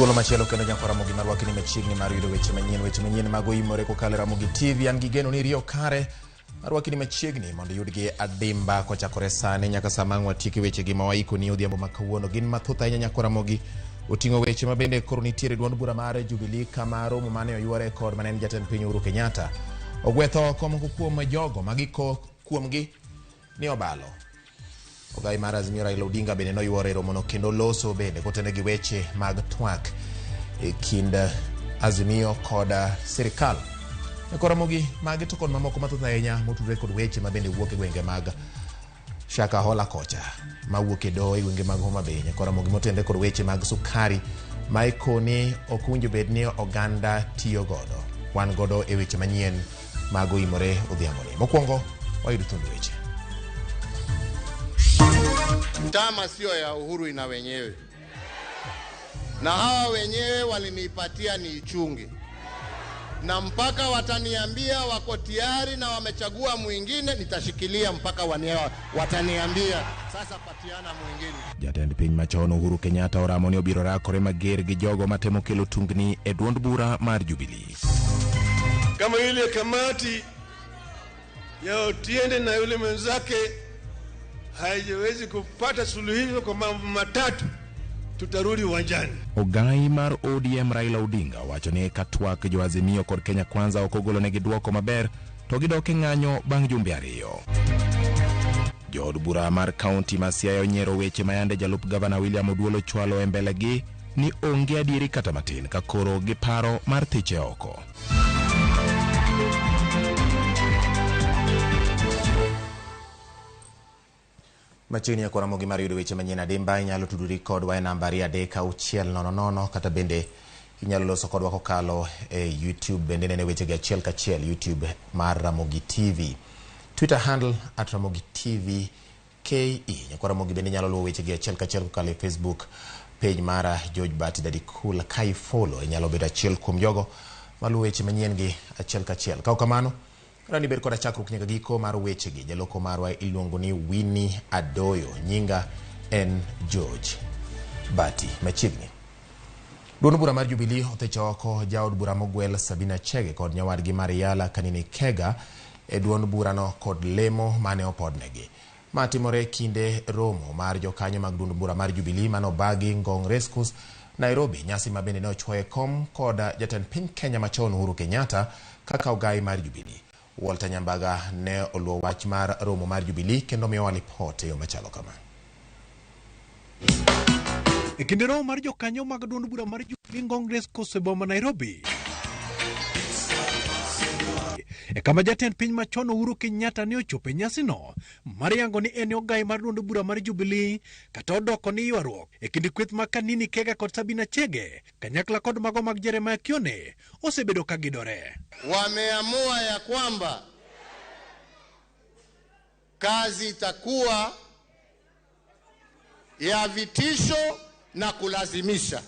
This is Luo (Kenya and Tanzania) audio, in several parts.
Thuolo machielo kendo nyako Ramogi marwaki ni machiegni mar yudo weche manyien, weche manyien mag oimore kokalo e Ramogi TV. An gi geno ni iriyo kare marwaki ni machiegni mondo iyudgi adimba kochakore sani nyaka sama ang' watieki wechegi ma waikoni odhiambo ma kawuono. Gin mathoth ahinya nyako Ramogi. Oting'o weche ma bende koro nitiere duond bura mar Jubilee kama romo mane oyuore kod mane en jatend piny Uhuru Kenyatta. Ogwetho oko moko kuom jogo ma giko kuomgi ni obalo. Ogai mar Azimio Raila Odinga bende noyuoro e romono kendo loso bende kotene gi weche mag twak e kind Azimio kod sirikal. E Ramogi magi to kod mamoko mathoth ahinya motudore kod weche ma bende wuok e gwenge mag Shakahola kocha mawuok e doho e gwenge mag Homa Bay. Nyakor Ramogi motenre kod weche mag sukari ma ikoni ok owinjo bed ni oganda tiyo godo. Wan godo e weche manyien mag oimore odhiamboni. Mokwongo wayud thund weche. Chama sio ya Uhuru, ina wenyewe, na hawa wenyewe walinipatia niichunge, na mpaka wataniambia wako tayari na wamechagua mwingine, nitashikilia mpaka wataniambia sasa patiana mwingine. Jatend piny machon Uhuru Kenyatta oramo ni obiro rakore mager gi jogo matemo kelo tungni e duond bura mar Jubilee. Kama ile kamati ya Otiende na yule mwenzake haijawezi kupata suluhisho kwa mambo matatu, tutarudi uwanjani. Ogai mar ODM Raila Odinga wacho ni ka twak jo Azimio kod Kenya Kwanza ok ogolonegi duoko maber to gidok e ng'anyo bang' jumbe ariyo. Jood bura mar kaunti ma Siaya onyiero weche ma yande jalup gavana William Oduolo chwalo e mbelegi ni onge adieri kata matin ka koro giparo mar thiche oko. Machiegni nyako Ramogi mar yudo weche manyien adimba inyalo tudori kodwa e namba 23600 kata bende inyalo loso kodwa kokalo e YouTube bende nene wechegi achiel kachiel YouTube mar Ramogi TV. Twitter handle at Ramogi TV KE. Nyako Ramogi bende inyalo luwo wechegi achiel kachiel kokalo e Facebook page mara George Bati Daddy Cool ka ifollow inyalo bedo achiel kuom jogo maluwo weche manyien gi achiel kachiel. Ka ok kamano Rani ber koda chakruok nyaka giko mar wechegi. Jaloko marwa iluongo ni Winnie Adoyo. Nyinga en George Bati. Machiegni. Duond bura mar Jubilee othicho oko jaod bura mogwel Sabina Chege kod nyawadgi Mariala Kanini Kega e duond burano kod lemo mane opodnegi. Ma timore kinde romo mar jokanyo mag duond bura mar Jubilee mane obagi Ngong Racecourse, Nairobi. Nyasi ma bende ne ochwoye kom kod jatend piny Kenya machon Uhuru Kenyatta kaka ogai mar Jubilee. Walter Nyambaga ne oluwo wach mar romo mar Jubilee kendo miyowa lipot e yo machalo kama. E kinde romo mar jokanyo mag duond bura mar Jubilee Ngong Racecourse e boma Nairobi, e kama jatend piny machon Uhuru Kenyatta ne ochopo e nyasino mar yango ni en ogai mar duond bura mar Jubilee kata odoko ni ywaruok e kind kweth mag Kanini Kega kod Sabina Chege kanyakla kod mago mag Jeremiah Kione osebedo ka gidore. Wameamua ya kwamba kazi itakuwa ya vitisho na kulazimisha.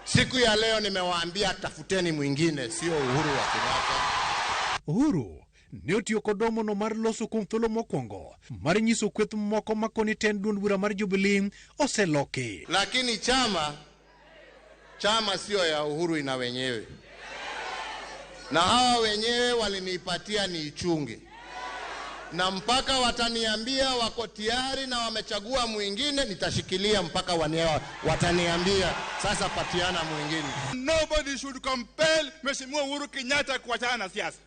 Siku ya leo nimewaambia tafuteni mwingine, sio Uhuru wa Kenyatta. Uhuru ne otiyo kod romono mar loso kuom thuolo mokwongo mar nyiso kweth moko ma koni tend duond bura mar Jubilee oseloki. Lakini chama sio ya Uhuru, ina wenyewe, na hawa wenyewe walinipatia niichunge, na mpaka wataniambia wako tayari na wamechagua mwingine, nitashikilia mpaka wataniambia sasa patiana mwingine. Nobody should compel Mheshimiwa Uhuru Kenyatta kuachana na siasa.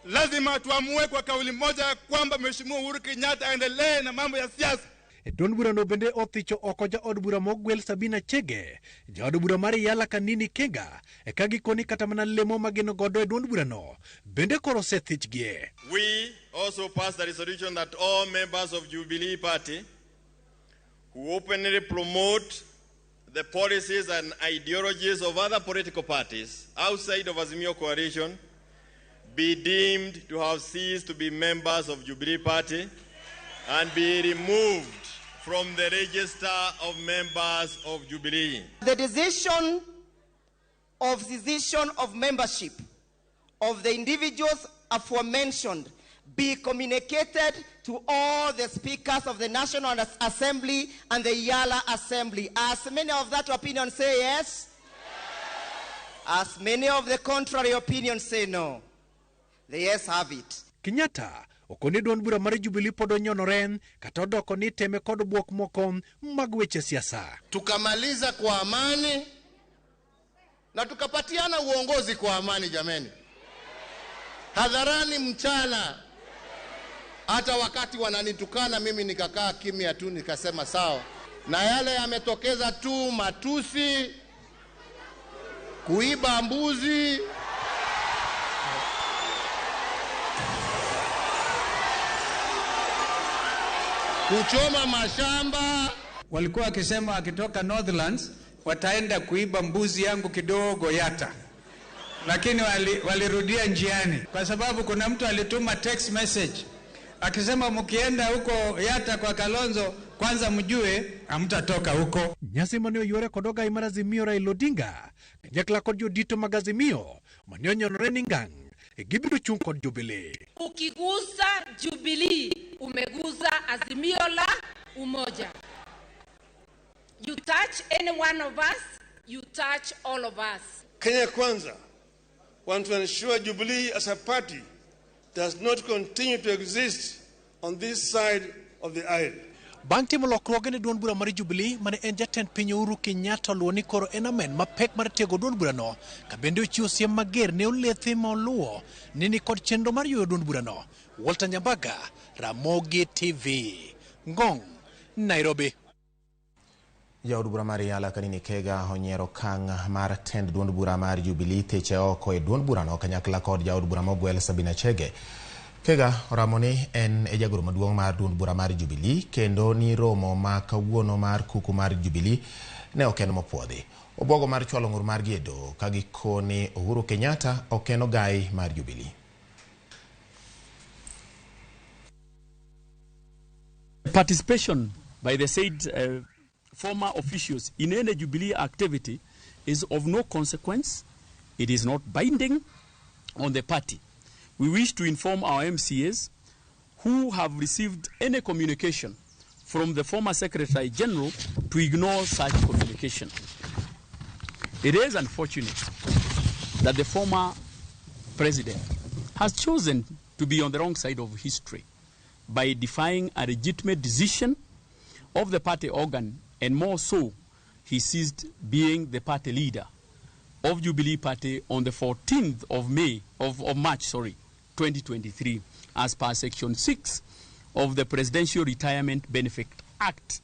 Lazima tuamue kwa kauli moja kwamba Mheshimiwa Uhuru Kenyatta aendelee na mambo ya siasa. E duond burano bende othicho oko jaod bura mogwel Sabina Chege, jaod bura mar Yala Kanini Kega, e ka gikoni kata mana lemo ma gin godo e duond burano bende koro osethichgie. We also passed a resolution that all members of Jubilee Party who openly promote the policies and ideologies of other political parties outside of Azimio Coalition be deemed to have ceased to be members of Jubilee Party and be removed from the register of members of Jubilee. The decision of cessation of membership of the individuals aforementioned be communicated to all the speakers of the National Assembly and the EALA Assembly. As many of that opinion say yes, as many of the contrary opinion say no. The yes have it. Kenyatta okoni duond bura mar Jubilee pod onyonore kata odoko ni teme kod bwok moko mag weche siasa. Tukamaliza kwa amani na tukapatiana uongozi kwa amani, jameni, hadharani mchana. Hata wakati wananitukana mimi nikakaa kimya tu, nikasema sawa. Na yale yametokeza tu matusi, kuiba mbuzi, kuchoma mashamba. Walikuwa wakisema wakitoka Northlands wataenda kuiba mbuzi yangu kidogo Yata, lakini walirudia njiani kwa sababu kuna mtu alituma text message akisema mkienda huko Yata kwa Kalonzo kwanza mjue hamtatoka huko. Nyasi mane oyuore kod ogai mar Azimio Raila Odinga kanyakla kod jodito mag Azimio mane onyonore ni ngang' gibiro chung' kod Jubilee. Ukigusa Jubilee umegusa Azimio la Umoja. You touch any one of us, you touch all of us. Kenya Kwanza want to ensure Jubilee as a party does not continue to exist on this side of the aisle. Bang' timo lokruoge ne duond bura mar Jubilee mane en jatend piny Uhuru Kenyatta oluwo ni koro en amen mapek mar tego duond burano ka bende ochiwo siem mager ne olethe ma oluwo ni nikod chenro mar yueyo duond burano. Walter Nyambaga, Ramogi TV, Ngong, Nairobi. Jaod bura mar EALA Kanini Kega onyiero okang' mar tend duond bura mar Jubilee thiche oko e duond burano kanyakla kod jaod bura mogwel Sabina Chege. Kega oramo ni en e jagoro maduong' mar duond bura mar Jubilee kendo ni romo ma kawuono mar kuku mar Jubilee ne ok en mopuodhi. Obwogo mar chwalo ng'ur margi e doho ka gikoni Uhuru Kenyatta ok en ogai mar Jubilee. Participation by the said former officials in any Jubilee activity is of no consequence. It is not binding on the party. We wish to inform our MCAs who have received any communication from the former Secretary General to ignore such communication. It is unfortunate that the former president has chosen to be on the wrong side of history by defying a legitimate decision of the party organ, and more so, he ceased being the party leader of Jubilee Party on the 14th of March, 2023, as per Section 6 of the Presidential Retirement Benefit Act.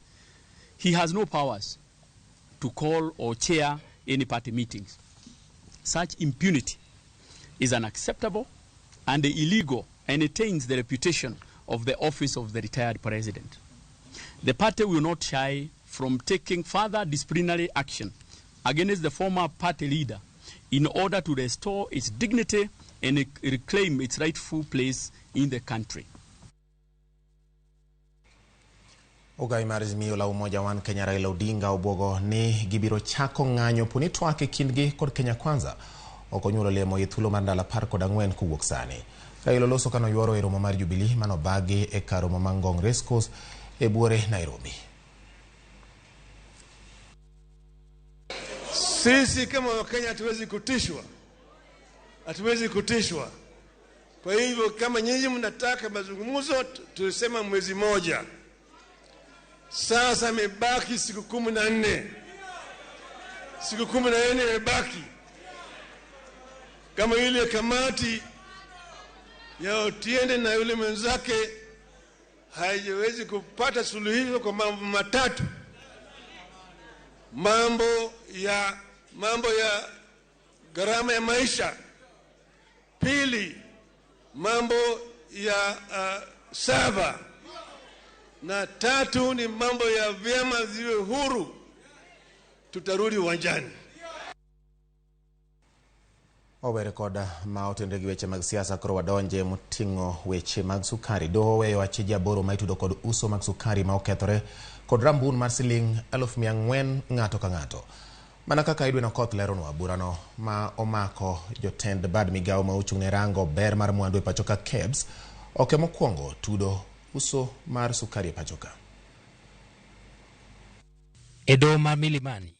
He has no powers to call or chair any party meetings. Such impunity is unacceptable and illegal, and it taints the reputation of the office of the retired president. The party will not shy from taking further disciplinary action against the former party leader in order to restore its dignity and reclaim its rightful place in the country. Ogai mar Azimio la Umoja One Kenya Raila Odinga obwogo ni gibiro chako ng'anyo poni twak e kindgi kod Kenya Kwanza ok onyuolo lemo e thuolo mar ndalo 14 kowuok sani. Raila oloso kano yuoro e romo mar Jubilee manobagi e kar romo ma Ngong Racecourse e buore Nairobi. Sisi kama Wakenya hatuwezi kutishwa. Hatuwezi kutishwa. Kwa hivyo kama nyinyi mnataka mazungumzo, tulisema mwezi moja. Sasa imebaki siku 14. Siku 14 imebaki. Kama ile kamati ya Otiende na yule mwenzake haiwezi kupata suluhisho kwa mambo matatu. Mambo ya gharama ya maisha. Pili, mambo ya sava. Na tatu ni mambo ya vyama ziwe huru. Tutarudi uwanjani. Owere kod ma otenre gi weche mag siasa koro wadonje moting'o weche mag sukari. Doho weyo achije 8 ma itudo kod uso mag sukari ma okethore kod rambun mar siling 400,000 ng'ato ka ng'ato. Mana kaka Edwin Okoth leronwa, burano ma omako jotend bad migawo ma ochung' ne rango ber mar mwandu e pacho ka KEBS Oke mokwongo tudo uso mar sukari e pacho ka. E doho mar Milimani,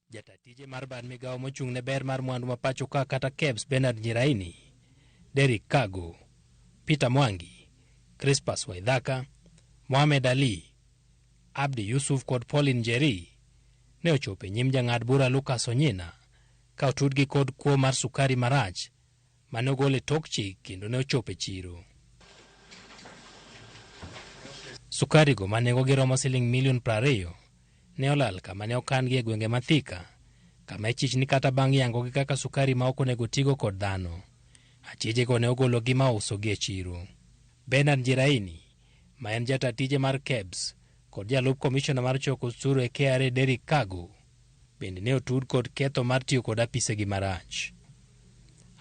jata tije mar bad migawo mochung' ne ber mar mwandu ma pacho ka kata KEBS Bernard Nyiraini, Derrick Kago, Peter Mwangi, Crispus Waithaka, Mohamed Ali, Abdi Yusuf kod Pauline Njeri ne ochopo e nyim jang'ad bura Lucas Onyina ka otudgi kod kuo mar sukari marach mane ogol e tok chik kendo ne ochopo e chiro. Sukari go ma nengogi romo siling milion 20 ne olal kama ne okan-gi e gwenge ma Thika, kama ichich ni kata bang' yangogi kaka sukari ma ok onego tigo kod dhano. Achijego ne ogologi ma ousogi e chiro. Bernard Njiraini, ma en jata tije mar KEBS kod jalup komishona mar choko osuru e KRA Derrick Kago, bende ne otud kod ketho mar tiyo kod apisegi marach.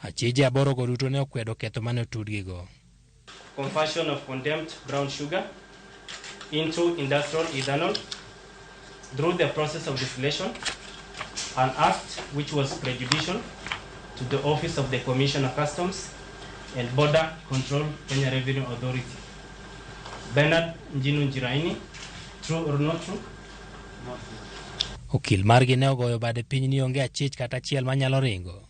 Achije aborogo duto ne okwedo ketho mane otudgigo. Conversion of condemned brown sugar into industrial ethanol through the process of distillation, an act which was prejudicial to the Office of the Commissioner of Customs and Border Control, Kenya Revenue Authority. Bernard Njinu Njiraini, true or not true? Not true. Okil margi ne ogoyo bade piny ni onge achich kata achiel manyalo ringo,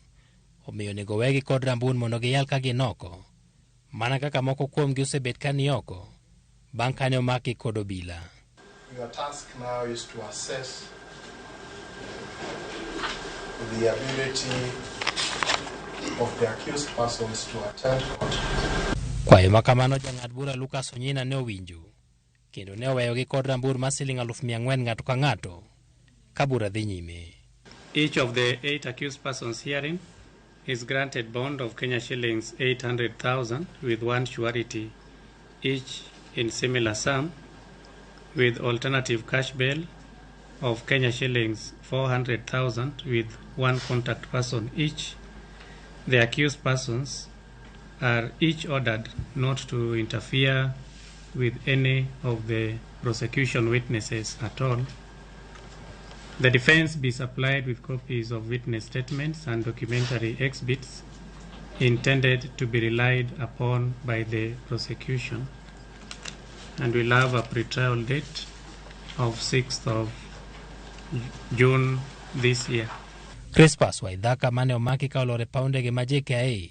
omiyo onego wegi kod rambun mondo giyal ka gin oko, mana kaka moko kuomgi osebet ka ni oko bang' kane omakgi kod obila. Your task now is to assess the ability of the accused persons to attend court. Kwayo ma kamano jang'ad bura Lucas Onyina ne owinjo kendo ne oweyogi kod rambur mar siling 400,000 ng'ato ka ng'ato ka bura dhi nyime. Each of the 8 accused persons herein is granted bond of Kenya shillings 800,000 with one surety each in similar sum, with alternative cash bail of Kenya shillings 400,000 with one contact person each. The accused persons are each ordered not to interfere with any of the prosecution witnesses at all. The defense be supplied with copies of witness statements and documentary exhibits intended to be relied upon by the prosecution. And we'll have a pretrial date of 6th of June this year. Crispus Waithaka mane omaki ka olor e paw ndege ma JKIA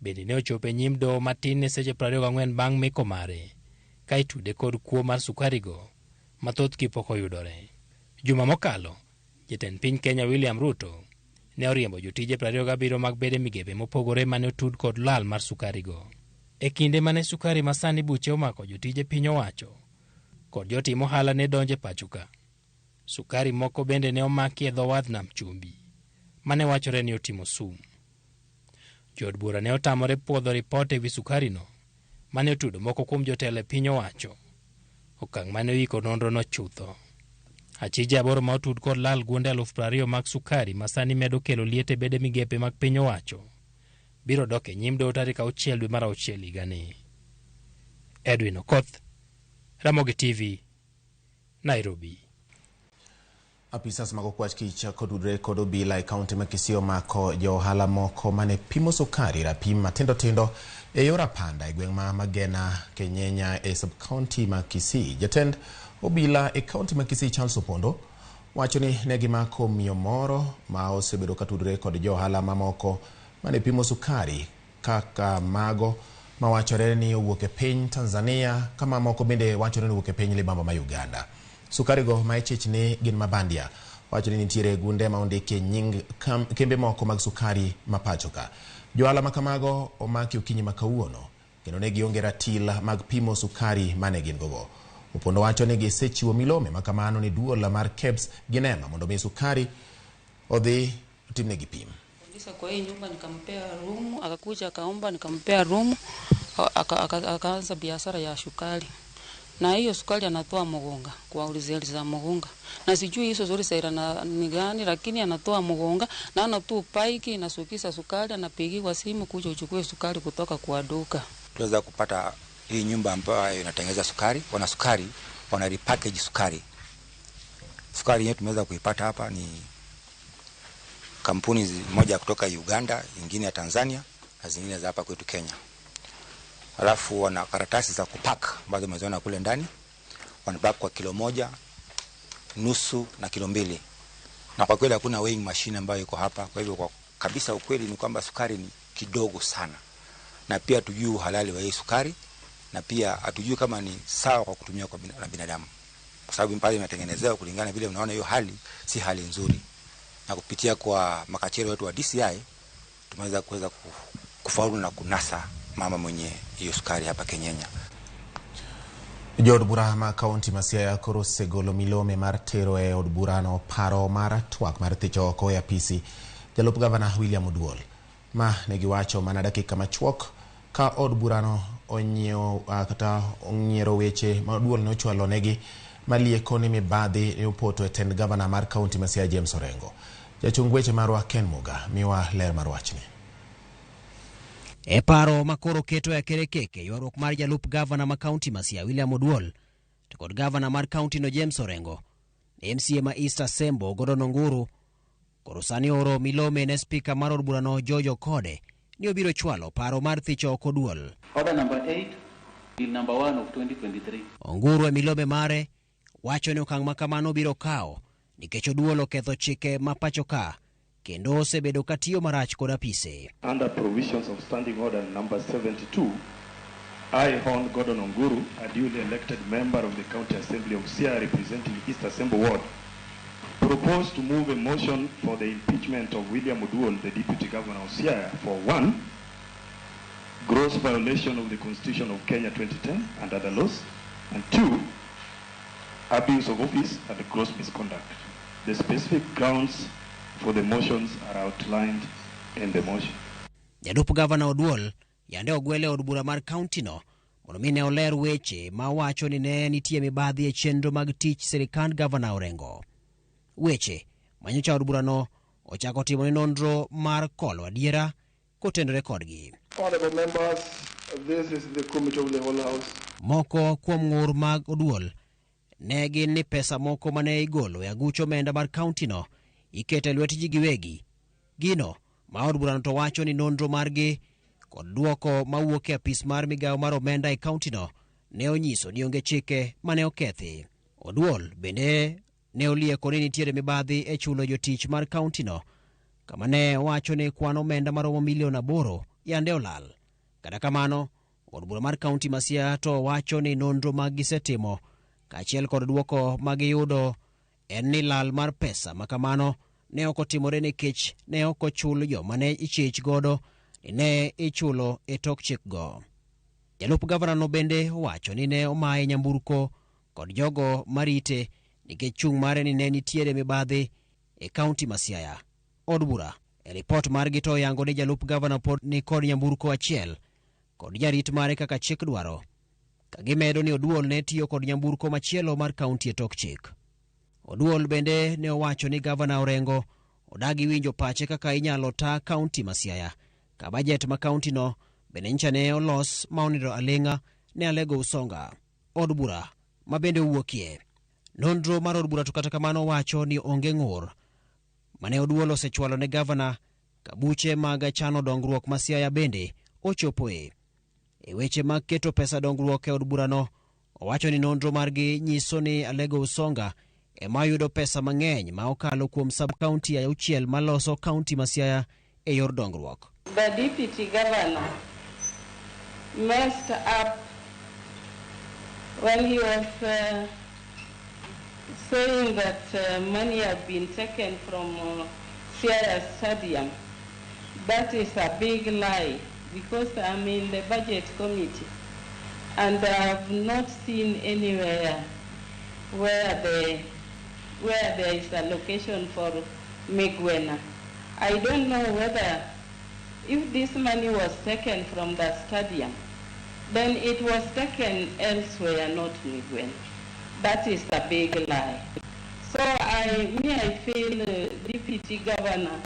bende ne ochopo e nyim doho matin ne seche 24 bang' meko mare ka itude kod kuo mar sukarigo ma thothgi pok oyudore. Juma mokalo, jatend piny Kenya William Ruto ne oriembo jotije 27 mag bede migepe mopogore mane otud kod lal mar sukarigo. E kinde mane sukari masani buche omako jotije piny owacho kod jotim ohala ne donjo e pacho ka, sukari moko bende ne omaki e dho wadh nam chumbi mane wachore ni otimo sum. Jood bura ne otamore puodho ripot ewi sukarino mane otudo moko kuom jotelo e piny owacho, okang' mane oiko nonrono chutho. Achije aboro ma otud kod lal gunde 20,000 mag sukari masani medo kelo liet e bede migepe mag piny owacho biro dok e nyim doho tarik 6 dwe mar 6 higani. Edwin Okoth, Ramogi TV, Nairobi. Apisas mag okwach kich kotudore kod obila e kaunti ma Kisii omako jo ohala moko mane pimo sukari rapim matindo tindo e yor apanda e gweng' ma Magena Kenyenya e sub-county ma Kisii. Jatend obila e kaunti ma Kisii Charles Opondo wacho ni ne gimako miyo moro ma osebedo katudore kod jo ohala mamoko mane pimo sukari kaka mago mawachore ni owuok e piny Tanzania kama moko bende wachore ni owuok e piny libamba ma Uganda. Sukari go ma ichich ni gin mabandia wacho ni nitiere gunde ma ondiki nying kembe moko mag sukari ma pacho ka. Johala ma kamago omaki okinyi ma kawuono kendo ne gionge ratil mag pimo sukari mane gin gogo. Opondo wacho ni gisechiwo milome ma kamano ni duol mar KEBS gi NEMA mondo mi sukari odhi otimnegi pim. Kwa hii nyumba nikampea room, akakuja akaomba nikampea room, akaanza biashara ya sukari. Na hiyo sukari anatoa Mugunga kwa ulizeli za Mugunga. Na sijui hizo zuri saira na ni gani, lakini anatoa Mugunga na anatoa paiki inasukisa sukari, anapigiwa simu kuja uchukue sukari kutoka kwa duka. Tuweza kupata hii nyumba ambayo inatengeneza sukari, wana sukari, wana repackage sukari. Sukari yetu tumeweza kuipata hapa ni kampuni moja kutoka Uganda, ingine ya Tanzania na zingine za hapa kwetu Kenya. Alafu wana karatasi za kupack ambazo umeziona kule ndani, wanapack kwa kilo 1, nusu na kilo 2. Na kwa kweli hakuna weighing machine ambayo iko hapa. Kwa hivyo kwa kabisa ukweli ni kwamba sukari ni kidogo sana, na pia hatujui uhalali wa hii sukari, na pia hatujui kama ni sawa kwa kutumia kwa na binadamu, kwa sababu pale inatengenezewa kulingana vile unaona hiyo hali si hali nzuri. Na kupitia kwa makachero wetu wa DCI tumeweza kuweza kufaulu na kunasa mama mwenye hiyo sukari hapa Kenyenya. Jood bura ma kaunti ma Siaya koro osegolo milome mar tero e od burano paro mar twak mar thicho oko e apisi jalup gavana William Oduol. Ma negiwacho mana dakika machuok ka od burano onyiewo kata ong'iero weche ma Oduol ne ochwalo negi malieko ni mibadhi ne opoto e tend gavana mar kaunti ma Siaya James Orengo. Jachung weche marwa Ken Muga miwa ler mar wachni. E paro makoro keto e kerekeke ywaruok mar jalup gavana ma kaunti ma Siaya William Oduol to kod gavana mar kaunti no James Orengo, MCA ma East Asembo Gordon Onguru koro sani oro milome ne spika mar od burano George Okode ni obiro chwalo paro mar thicho oko Oduol. Order number 8, Bill number 1 of 2023. Onguru e milome mare wacho ni okang' ma kamano biro kawo nikech Oduol oketho chike ma pacho ka kendo osebedo ka tiyo marach kod apise. Under provisions of Standing Order number 72, I, Hon Gordon Onguru, a duly elected member of the County Assembly of Siaya representing East Asembo Ward, propose to move a motion for the impeachment of William Oduol, the Deputy Governor of Siaya, for 1, gross violation of the Constitution of Kenya 2010 and other laws, and 2, abuse of office and gross misconduct. The specific grounds for the motions are outlined in the motion. Jalup gavana Oduol yande ogwele od bura mar kaunti no mondo mi ne oler weche ma wacho ni ne nitie mibadhi e chenro mag tich sirikand gavana Orengo. Weche manyocha od burano ochako timo ne nonro mar kolo adiera kotenore kodgi. Honorable members, this is the committee of the whole house. Moko kuom ng'ur mag Oduol ne gin ni pesa moko mane igolo e aguch omenda mar kaunti no iketo e lwet ji giwegi. Gino ma od burano to wacho ni nonro margi kod duoko mawuok e apis mar migawo mar omenda e kaunti no ne onyiso ni onge chike mane okethi. Oduol bende ne olieko ni nitiere mibadhi e chulo jotich mar kaunti no, kama ne owacho ni kwan omenda maromo milion 8 yande olal. Kata kamano, od bura mar kaunti ma Siaya to wacho ni nonro mag gisetimo kaachiel kod duoko magiyudo en ni lal mar pesa makamano ne ok otimore nikech ne ok ochul joma ne ichich godo ni ne ichulo e tok chikgo. Jalup gavana no bende owacho ni ne omaye nyamburko kod jogo marite nikech chung' mare ni ne nitiere mibadhi e kaunti ma Siaya. Od bura e ripot margi to oyango ni jalup gavana pod ni kod nyamburko achiel kod jarit mare kaka chik dwaro, ka gimedo ni Oduol ne tiyo kod nyamburko machielo mar kaunti e tok chik. Oduol bende ne owacho ni gavana Orengo odagi winjo pache kaka inyalo ta kaunti ma Siaya, ka bajet ma kaunti no bende nyicha ne olos ma onindo aling'a ne Alego Usonga. Od bura ma bende owuokie. Nonro mar od bura to kata kamano wacho ni onge ng'ur mane Oduol osechwalo ne gavana ka buche mag chano dongruok ma Siaya bende ochopoe. E weche mag keto pesa dongruok e od burano, owacho ni nonro margi nyiso ni Alego Usonga ema yudo pesa mang'eny ma okalo kuom sub-county 6 maloso kaunti ma Siaya e yor dongruok. The deputy governor messed up when he was saying that money had been taken from Siaya Stadium. That is a big lie, because I'm in the budget committee and I have not seen anywhere where there is a location for Migwena. I don't know whether if this money was taken from the stadium, then it was taken elsewhere, not Migwena. That is a big lie. So I feel Deputy Governor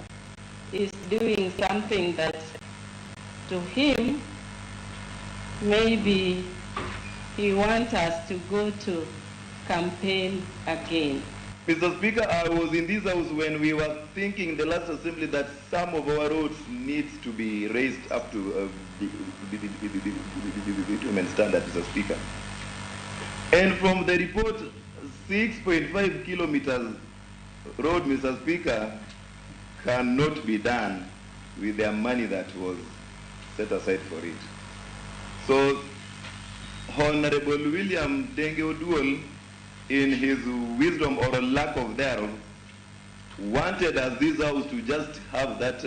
is doing something that to him, maybe he wants us to go to campaign again. Mr. Speaker, I was in this house when we were thinking in the last assembly that some of our roads needs to be raised up to bitumen standard, Mr. Speaker. And from the report, 6.5 kilometers road, Mr. Speaker, cannot be done with the money that was set aside for it. So, Honorable William Denge Oduol, in his wisdom or lack of thereof, wanted us this house to just have that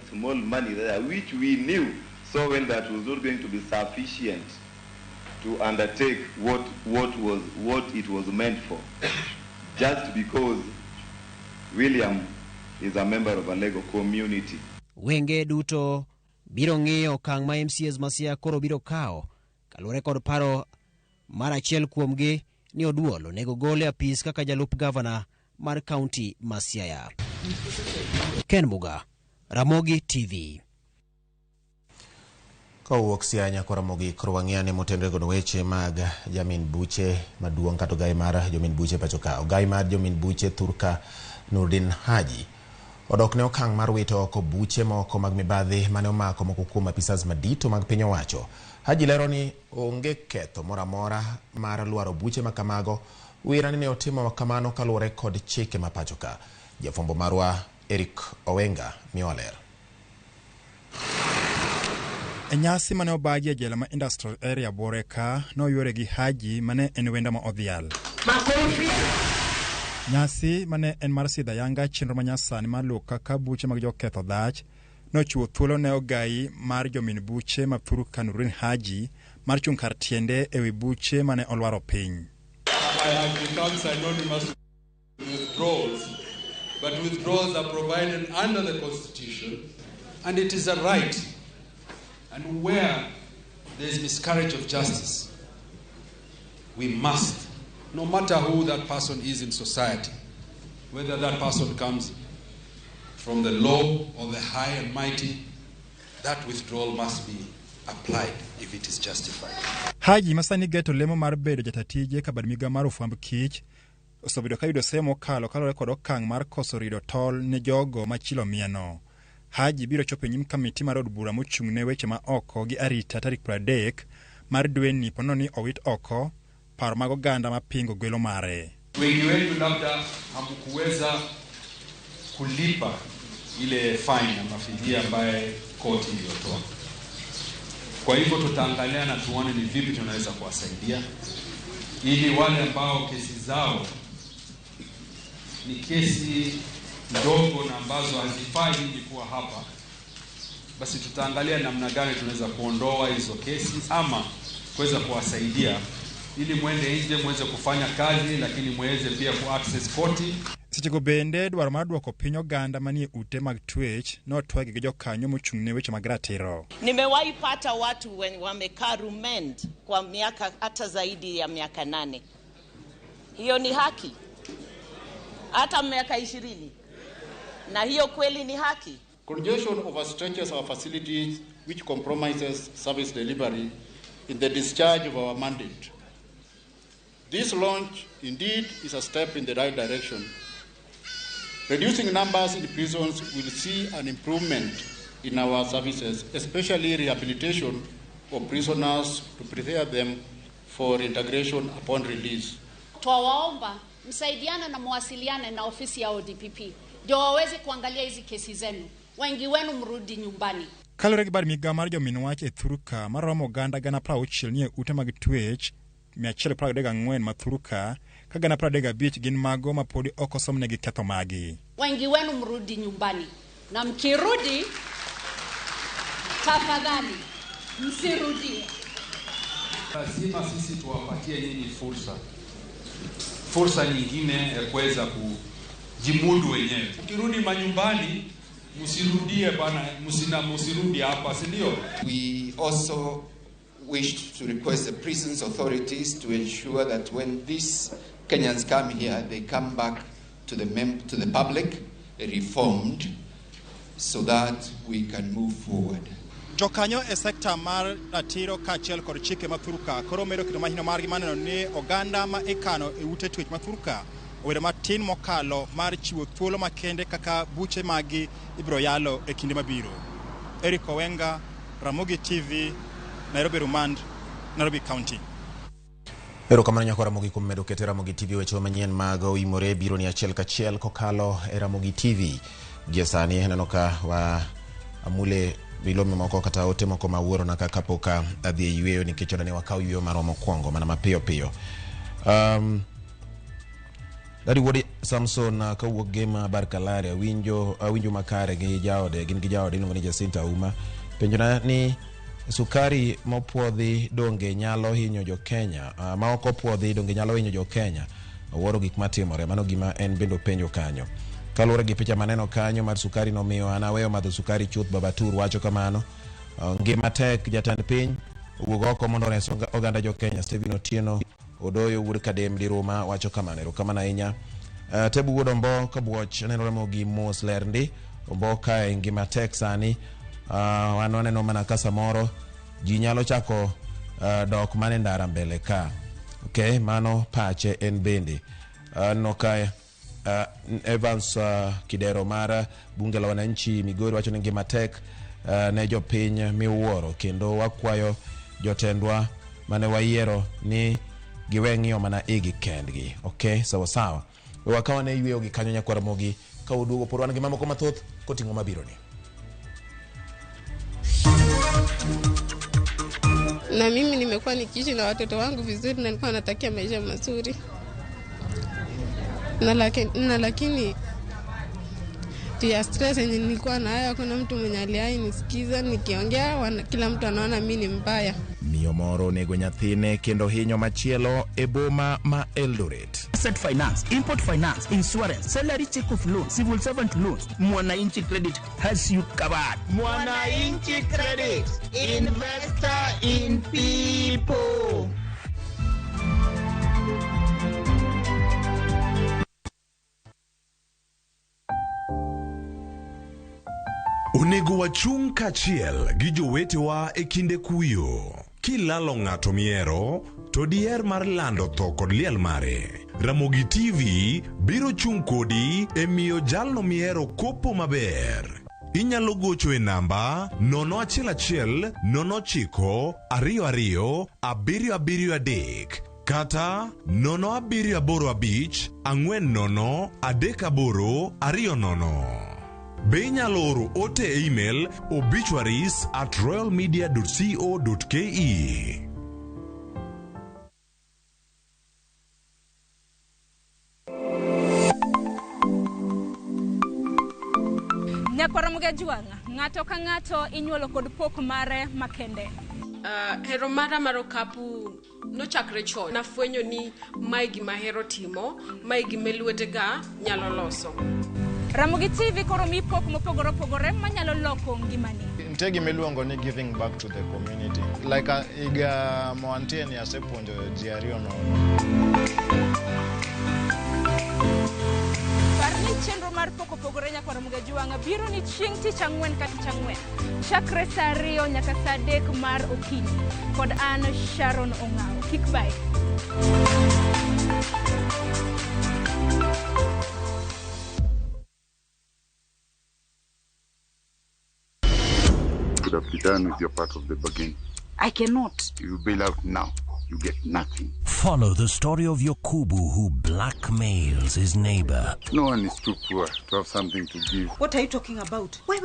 small money there, which we knew so well that was not going to be sufficient to undertake what it was meant for, just because William is a member of a Lego community. Wenge duto biro ng'iyo okang' ma MCAs ma Siaya koro biro kawo kaluwore kod paro mar achiel kuomgi ni Oduol onego gol e apis kaka jalup gavana mar kaunti ma Siaya. Ken Muga, Ramogi TV. Kowuok Siaya nyaka Ramogi koro wang'iyane motenore kod weche mag jamin buche maduong' kata ogai mar jomin buche pacho ka. Ogai mar jomin buche thurka Nurdin Haji odok ne okang' mar wito oko buche moko mag mibadhi mane omako moko kuom apisas madito mag piny owacho. Haji lero ni onge ketho moro amora mar lwaro buche ma kamago, wira ni ne otimo kamano kaluwore kod chike ma pacho ka. Jafwambo marwa Eric Owenga miyowa ler. E nyasi mane obagi e jela ma Industrial Area Buore ka noyuore gi Haji mane en wendo ma odhial. Nyasi mane en mar sidho ayanga chenro manyasani mar luwo kaka buche mag joketho dhach nochiwo thuolo ne ogai mar jomin buche ma thurka Nurdin Haji mar chung' kar tiende ewi buche mane olwaro piny. I have become synonymous with withdrawals, but withdrawals are provided under the Constitution, and it is a right. And where there is miscarriage of justice, we must, no matter who that person is in society, whether that person comes from the low or the high and mighty, that withdrawal must be applied if it is justified. Haji masani geto lemo mar bedo jatatije ka bad migao mar ofwamb kich osebedo ka yudo semo mokalo kaluwore kod okang' mar koso rido tol ne jogo machilo mieno. Haji biro chopo e nyim kamiti mar od bura mochung' ne weche ma oko gi arita tarik 30 mar dweni ponono ni owit oko paro mag oganda mapingo gwelo mare. Wengi wenu labda hamkuweza kulipa ile fine ama fidia ambaye koti iliyotoa. Kwa hivyo tutaangalia na tuone ni vipi tunaweza kuwasaidia ili wale ambao kesi zao ni kesi ndogo na ambazo hazifai nyinyi kuwa hapa, basi tutaangalia namna gani tunaweza kuondoa hizo kesi ama kuweza kuwasaidia ili mwende nje muweze kufanya kazi, lakini muweze pia ku access koti. Sechego bende dwaro mar duoko piny oganda manie ute mag twech notwagi gi jokanyo mochung' ne weche mag ratiro. Nimewahi pata watu wamekaa remand kwa miaka hata zaidi ya miaka 8. Hiyo ni haki? Hata miaka 20. Na hiyo kweli ni haki? Congestion overstretches our facilities, which compromises service delivery in the discharge of our mandate. This launch indeed is a step in the right direction. Reducing numbers in prisons will see an improvement in our services, especially rehabilitation of prisoners to prepare them for integration upon release. Twawaomba msaidiane na muwasiliane na ofisi ya ODPP ndio waweze kuangalia hizi kesi zenu. Wengi wenu mrudi nyumbani. Kaluwore gi bad migao mar jomin wach e thurka maromo oganda 60,000 nie ute mag twech 134 ma thurka ka 35 gin mago ma podi ok osomnegi ketho magi. Wengi wenu mrudi nyumbani, na mkirudi tafadhali msirudie. Lazima sisi tuwapatie nyinyi fursa nyingine ya kuweza kujimudu wenyewe. Ukirudi manyumbani msirudie bana, msirudi hapa, si ndio? We also wish to request the prisons authorities to ensure that when these Kenyans come here, they come back to the public reformed so that we can move forward. Jokanyo e sekta mar ratiro kaachiel kod chike ma thurka koro medo keto mahino margi maneno ni oganda ma ikano e ute twech ma thurka obedo matin mokalo mar chiwo thuolo makende kaka buche magi ibiro yalo e kinde mabiro. Eric Owenga, Ramogi TV, Nairobi Remand, Nairobi County. Erokamano nyako Ramogi kuom medo keto Ramogi TV. Weche manyien mag oimore biro ni achiel kachiel kokalo e Ramogi TV. Gie sani aneno ka wa amule milome moko kata ote moko ma wuorona ka kapok adhi e yweyo, nikech ne wakaw yweyo marwa mokwongo mana mapiyo piyo. Dadi wuod Samson kawuok Gema Barkalare, awinjo makare gi jaode, gin gi jaode iluongo ni Jacinta Auma. Penjona ni sukari mopuodhi donge nyalo hinyo jo Kenya, ma ok opuodhi donge nyalo hinyo jo Kenya? Awuoro gik matimore. Mano gima en bende openjo kanyo. Kaluwore gi picha maneno kanyo mar sukari nomiyo an aweyo madho sukari chuth, Baba Tur wacho kamano. Ngima tek, jatend piny owuog oko mondo ores oganda jo Kenya. Stephen Otieno Odoyo wuod Kadem Diruma wacho kamano. Erokamano ahinya. Tebu wuod Ombo Kabuoch aneno Ramogi mos ler ndi. Ombo kae ngima tek sani. Wan waneno mana ka samoro ji nyalo chako dok mana e ndara mbele ka. Okay, mano pache en bende. Aneno kae Evans Kidero mar bunge la wananchi Migori wacho ni ngima tek ne jopiny miwuoro, kendo wakwayo jotendwa mane wayiero ni giwe ng'iyo mana igi kendgi. Okay, sawa sawa. We wakawa ne yweyo gi kanyo nyakwar Ramogi, ka uduogo pod wan gi mamoko mathoth koting'o mabiro ni. Na mimi nimekuwa nikiishi na watoto wangu vizuri na nilikuwa natakia maisha mazuri. Na lakini ya stress yenye nilikuwa nayo, hakuna mtu mwenye aliwahi nisikiza nikiongea, kila mtu anaona mimi ni mbaya. Miyo moro onego nyathine kendo hinyo machielo e boma ma Eldoret. Asset finance, import finance, insurance, salary check of loan, civil servant loans. Mwananchi Credit has you covered. Mwananchi Credit, investor in people. Onego wachung' kaachiel gi jowetewa e kinde kuyo. Kilalo ng'ato miero, to diher mar lando tho kod liel mare. Ramogi TV biro chung' kodi e miyo jalno mihero kopo maber. Inyalo gocho e namba 011 09 22 773 kata 0785 40 38 20. Be inyalo oro ote e email obituaries@royalmedia.co.ke. Nyakwara Mugajwang', ng'ato ka ng'ato inyuolo kod pok mare makende. Hero mara mar okapu nochakre chon. Nafwenyo ni mae gima ahero timo, mae gima lwetega nyalo loso. Ramogi TV koro mi pok mopogore opogore manyalo loko ngimani. Nitie gima iluongo ni giving back to the community. Like higa moantie ni asepuonjo ji ariyo nono. Par ni chenro mar pok opogore nyakwar Mugajwang' biro ni chieng' tich ang'wen ka tich ang'wen. Chakre saa 2 nyaka saa 3 mar okinyi. Kod an Sharon Ong'awo. Kik bae. Could have be done with your part of the bargain. I cannot. If you bail out now, you get nothing. Follow the story of Yokubu, who blackmails his neighbor. No one is too poor to have something to give. What are you talking about? Wait,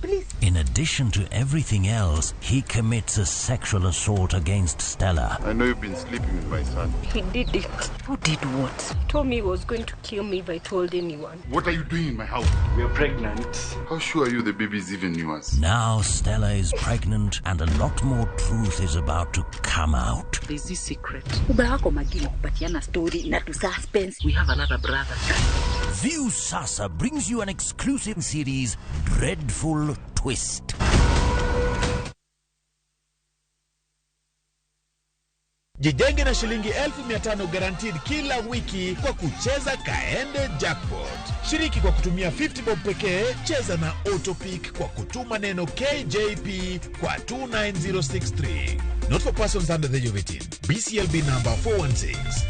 please. In addition to everything else, he commits a sexual assault against Stella. I know you've been sleeping with my son. He did it. Who did what? He told me he was going to kill me if I told anyone. What are you doing in my house? We are pregnant. How sure are you the baby is even yours? Now Stella is pregnant and a lot more truth is about to come out. There's this secret. Story suspense. We have another brother. View Sasa brings you an exclusive series, Dreadful Twist. Jijenge na shilingi 1500 guaranteed kila wiki kwa kucheza Kaende Jackpot. Shiriki kwa kutumia 50 bob pekee, cheza na Autopick kwa kutuma neno KJP kwa 29063. Not for persons under the age of 18. BCLB number 416.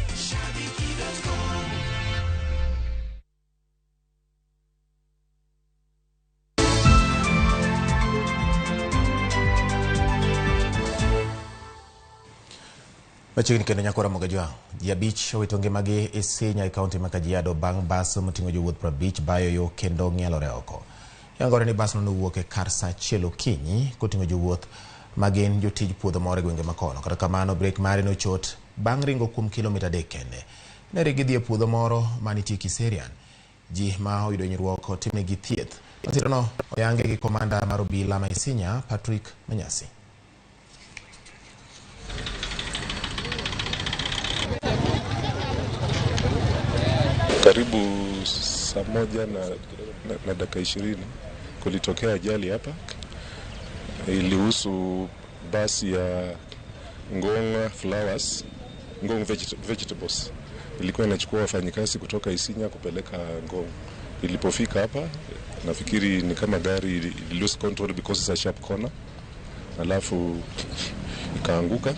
Machiegni kendo nyakora Mogajwang', ji 5 owito ngimagi e Isinya e kaunti ma Kajiado bang' bas moting'o jowuoth 50 bayo yo kendo ng'ielore oko. Yangore ni basno nowuok e kar saa 1 okinyi koting'o jowuoth ma gin jotij puodho moro e gwenge makono. Kata kamano, brek mare nochot bang' ringo kuom kilomita 3 kende. Ne gidhi e puodho moro manitie Kiserian. Ji ma oyudo hinyruok otimnegi thieth. Masirano oyange gi komanda mar obila ma Isinya, Patrick Manyasi. Karibu saa 1 na dakika 20 kulitokea ajali hapa. Ilihusu basi ya Ngong Flowers, Ngong Vegetables. Ilikuwa inachukua wafanyikazi kutoka Isinya kupeleka Ngong. Ilipofika hapa, nafikiri ni kama gari lose control because it's a sharp corner. Alafu ikaanguka.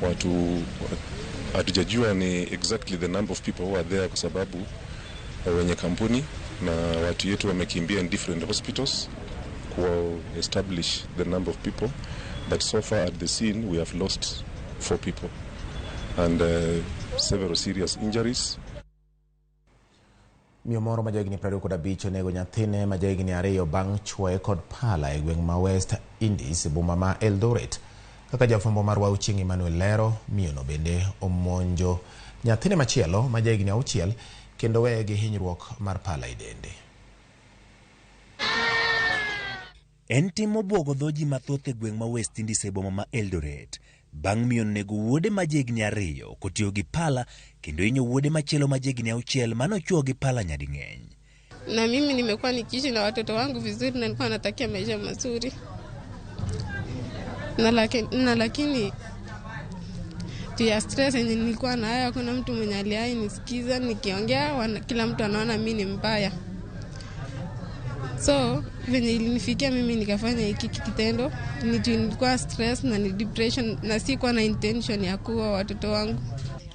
Watu hatujajua ni exactly the number of people who are there kwa sababu wenye kampuni na watu yetu wamekimbia in different hospitals ku establish the number of people, but so far at the scene we have lost 4 people and several serious injuries. Miyo moro ma jahigni 25 onego nyathine ma jahigni 2 bang' chuoye kod pala e gweng' ma West Indies e boma ma Eldoret. Kaka jafwambo marwa Ochieng' Emmanuel lero, miyono bende omonjo nyathine machielo ma jahigni 6 kendo weye gi hinyruok mar pala e dende. En tim mobwogo dho ji mathoth e gweng' ma West Indies e boma ma Eldoret bang' miyo nego wuode ma jahigni 2 kotiyo gi pala kendo hinyo wuode machielo ma jahigni 6 manochuo gi pala nyading'eny. Na mimi nimekuwa nikiishi na watoto wangu vizuri na nilikuwa natakia maisha mazuri. Na lakini ya stress yenye nilikuwa nayo, hakuna mtu mwenye aliai nisikiza nikiongea, kila mtu anaona mimi ni mbaya. So venye ilinifikia mimi nikafanya hiki kitendo, nilikuwa stress na ni depression na sikuwa na intention ya kuua watoto wangu.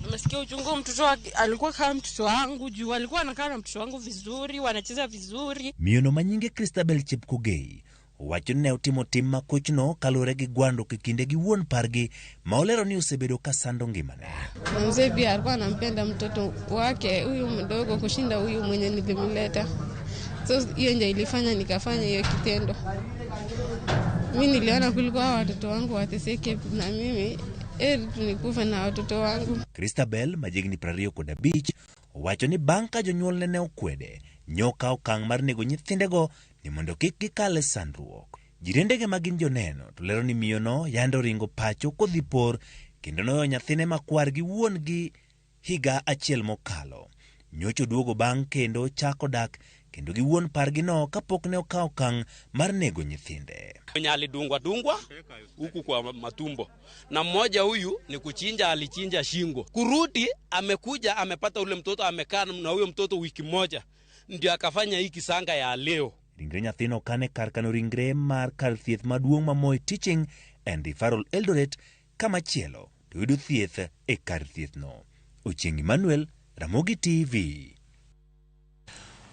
Nimesikia uchungu, mtoto alikuwa kama mtoto wangu, juu alikuwa anakaa na mtoto wangu vizuri, wanacheza vizuri. Miyono manyinge Christabel Chepkogei owacho ni ne otimo tim makochno kaluwore gi gwando e kinde gi wuon pargi ma olero ni osebedo ka sando ngimane. Na mzee pia alikuwa anampenda mtoto wake huyu mdogo kushinda huyu mwenye nilimleta. So hiyo ndio ilifanya nikafanya hiyo kitendo. Mimi niliona kuliko hao watoto wangu wateseke na mimi heri nikufe na watoto wangu. Christabel ma jahigni 25 owacho ni bang' ka jonyuolne ne okwede, nyoka okang' mar nego nyithindego ni mondo kik gikal e sandruok. Jirendege ma gin joneno to lero ni miyono yande oringo pacho kodhi por kendo noweyo nyathine makwar gi wuon gi higa achiel mokalo. Nyocha oduogo bang' kendo chako dak kendo gi wuon pargino kapok ne okawo okang' mar nego nyithinde. Mwenye alidungwa dungwa huku kwa matumbo, na mmoja huyu ni kuchinja, alichinja shingo. Kurudi amekuja amepata ule mtoto, amekaa na huyo mtoto wiki moja, ndio akafanya hii kisanga ya leo. Ringre nyathino okane kar kano ringre mar kar thieth maduong' ma Moi Teaching and Referral Eldoret, kamachielo to yudo thieth e kar thiethno. Ochieng' Emmanuel, Ramogi TV.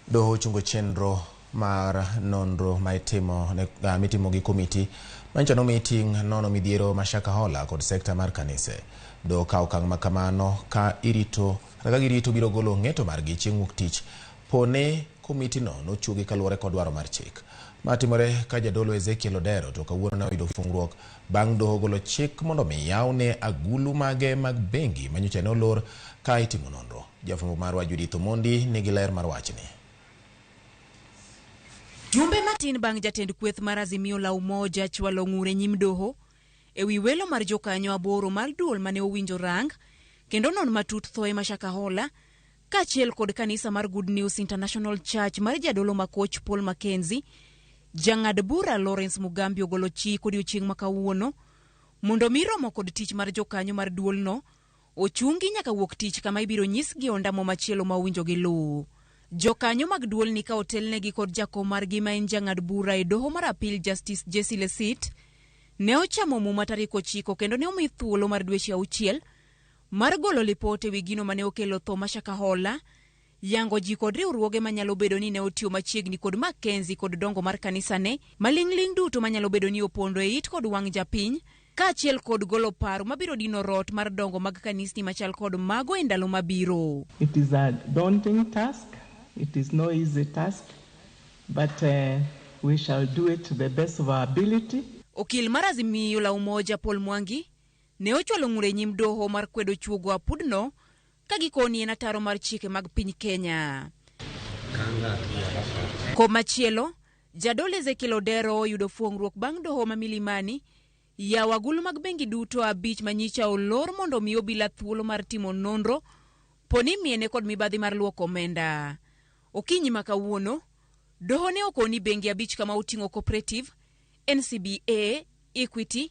Doho ochungo chenro mar nonro ma itimo gi komiti manyicho nomi ting' nono midhiero ma Shakahola kod sekta mar kanise. Doho okawo okang' makamano ka girito biro golo ng'eto margi chieng' wuok tich pone komiti no nochuogi kaluwore kod dwaro mar chik. Matimore ka jadolo Ezekiel Odero to kawuono ne oyudo fungruok bang' doho golo chik mondo mi yawne agulu mage mag bengi manyocha ne olor ka itimo nonro. Jafwambo marwa Judith Omondi nigi ler mar wachni. Jumbe matin bang' jatend kweth mar Azimio la Umoja chwalo ng'ure nyim doho ewi welo mar jokanyo 8 mar duol mane owinjo rang kendo non matut thoe ma Shakahola kaachiel kod kanisa mar Good News International Church mar jadolo makoch Paul Mackenzie. Jang'ad bura Lawrence Mugambi ogolo chik odiochieng' ma kawuono mondo mi romo kod tich mar jokanyo mar duolno ochungi nyaka wuok tich kama ibiro nyisgi ondamo machielo ma owinjo giluw. Jokanyo mag duolni ka otelnegi kod jakom margi ma en jang'ad bura e doho mar appeal Justice Jesse Lesit ne ochamo muma tarik 9 kendo ne omi thuolo mar dweche 6 mar golo lipot ewi gino mane okelo tho ma Shakahola, yango ji kod riwruoge manyalo bedo ni ne otiyo machiegni kod Mackenzie kod dongo mar kanisane, maling'ling' duto manyalo bedo ni opondo e it kod wang' japiny kaachiel kod golo paro mabiro dino rot mar dongo mag kanisni machal kod mago e ndalo mabiro. It is a daunting task. It is no easy task, but we shall do it to the best of our ability. Okil mar Azimio la Umoja Paul Mwangi ne ochwalo ng'ur e nyim doho mar kwedo chuogo apudno ka gikoni en ataro mar chike mag piny Kenya. Komachielo, Jadolo Ezekiel Odero oyudo fuong'ruok bang' doho ma Milimani yawo agulu mag bengi duto 5 manyicha olor mondo omi obila thuolo mar timo nonro poni miene kod mibadhi mar luoko omenda. Okinyi ma kawuono, doho ne okoni bengi 5 kama oting'o Cooperative, NCBA, Equity,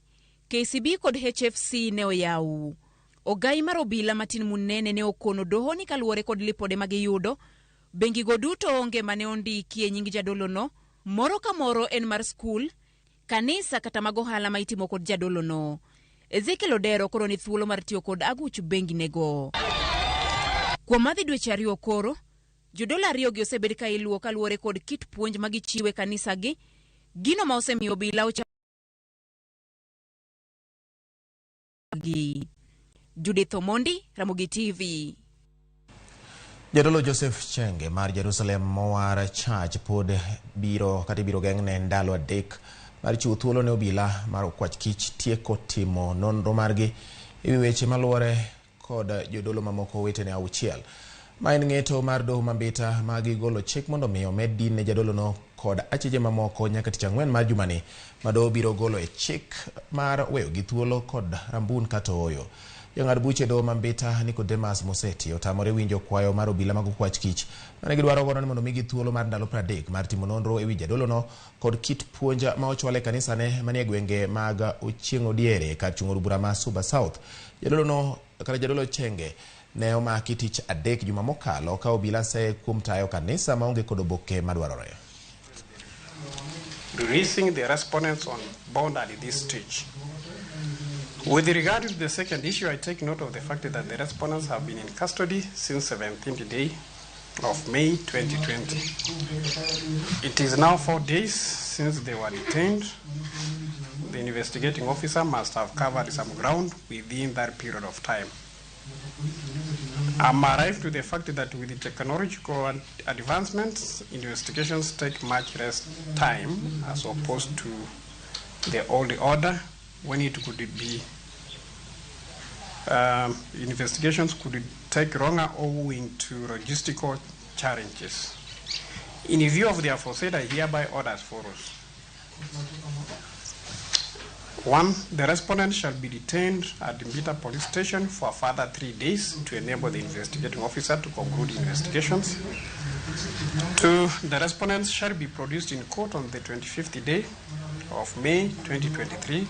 KCB kod HFC ne oyaw. Ogai mar obila Martin Munene ne okono doho ni kaluwore kod lipode magiyudo, bengigo duto onge mane ondiki e nying jadolono, moro ka moro en mar skul, kanisa kata mag ohala ma itimo kod jadolono. Ezekiel Odero koro ni thuolo mar tiyo kod aguch bengi nego. Kuom madhi dweche 2 koro, jodolo 2 gi osebed ka iluwo kaluwore kod kit puonj ma gichiwo e kanisa gi, gino ma osemiyo obila ochako gi. Judith Omondi, Ramogi TV. Jadolo Joseph Chenge mar Jerusalem Mowar Church pod biro kata ibiro geng'ne ndalo 3 mar chiwo thuolo ne obila mar okwach kich tieko timo nonro margi ewi weche maluwore kod jodolo mamoko wetene 6. Ma en ng'eto mar doho ma Mbita ma gigolo chik mondo mi omed din ne jadolono kod achije mamoko nyaka tich ang'wen mar jumani ma doho biro golo e chik mar weyogi thuolo kod rambun kata ooyo. Jang'ad buche doho ma Mbita Nicodemus Moseti otamore winjo kwayo mar obila mag okwach kich mane gidwaro godo ni mondo migi thuolo mar ndalo 30 mar timo nonro ewi jadolono kod kit puonj ma ochwal e kanisane manie gwenge mag Ochieng' Odiere kar chung' od bura ma Suba South. Jadolono kata jadolo Chenge ne omaki tich 3 juma mokalo ka obila seye kuom tayo kanisa maonge kod oboke madwarore. Releasing the respondents on bond at this stage. With regard to the second issue, I take note of the fact that the respondents have been in custody since 17th day of May 2020. It is now 4 days since they were detained. The investigating officer must have covered some ground within that period of time. I'm arrived to the fact that with the technological advancements, investigations take much less time as opposed to the old order when it could be investigations could take longer owing to logistical challenges. In view of the aforesaid, I hereby order as follows. 1, the respondent shall be detained at the Mbita Police Station for a further 3 days to enable the investigating officer to conclude investigations. 2, the respondents shall be produced in court on the 25th day of May 2023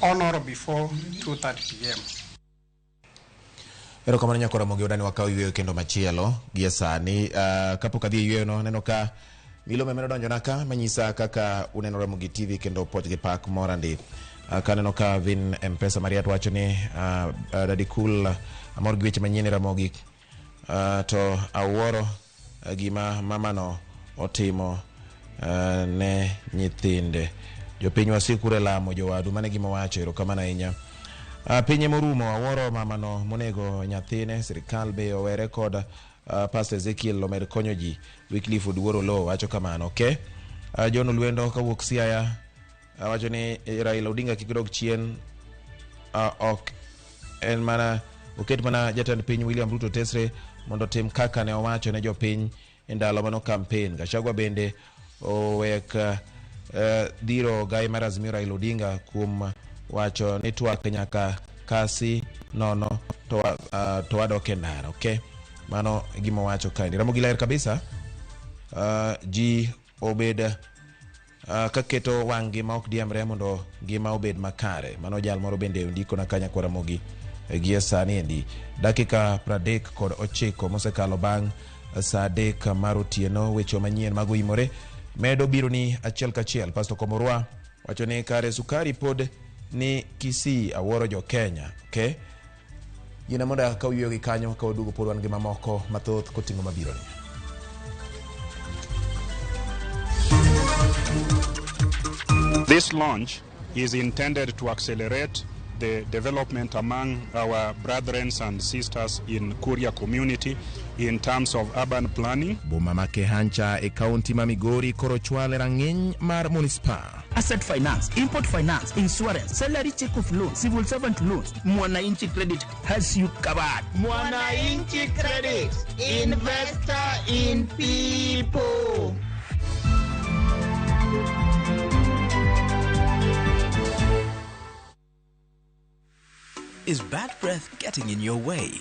on or before 2:30 p.m. Erokamano nyakora Ramogi Odani wakaw yweyo kendo machielo gie sani. Kapok adhi e yweyono, aneno ka Milome medo donjona ka manyisa kaka uneno Ramogi TV kendo puoch gi pak mora ndi. Kaneno ka Vin M-Pesa Mariat wacho ni Daddy Cool amor gi weche manyien e Ramogi. To awuoro gima mamano otimo ne nyithinde. Jopiny wasikuru e lamo jowadu, mano e gima owacho. Erokamano ahinya. Pinye morumo, awuoro mamano monego nyathine. Sirikal be owere kod Pastor Ezekiel omed konyo ji. Wycliffe Oduor Oloo wacho kamano. Okay. John Olwendo kawuok Siaya wacho ni Raila Odinga kik dog chien. Ok en mana oket mana jatend piny William Ruto tesre mondo otim kaka ne owacho ne jopiny e ndalo mano campaign. Gachagua bende owek dhiro gai mar Azimio Raila Odinga kuom wacho ni twak nyaka kasi nono to wadok e ndara. Okay. Mano gima owacho kaendi. Ramogi ler kabisa. Ji obed kaketo wang' ma ok diemre mondo ngima obed makare. Mano jal moro bende ondiko na kanya kwa Ramogi gie sani endi. Dakika 39 mosekalo bang' saa 3 mar otieno. Weche manyien mag oimore medo biro ni achiel kachiel. Pastor Komorwa wacho ni kare sukari pod ni Kisii, awuoro jo Kenya. Okay. Gina mondo akaw yweyo gi kanyo ka waduogo pod wan gi mamoko mathoth koting'o mabiro ni. This launch is intended to accelerate the development among our brethren and sisters in Kuria community in terms of urban planning. Boma ma Kehancha e kaunti ma Migori koro chwale rang'iny mar munispa. Asset finance, import finance, insurance, salary check off loan, civil servant loans. Mwananchi Credit has you covered. Mwananchi Credit, investor in people. Is bad breath getting in your way?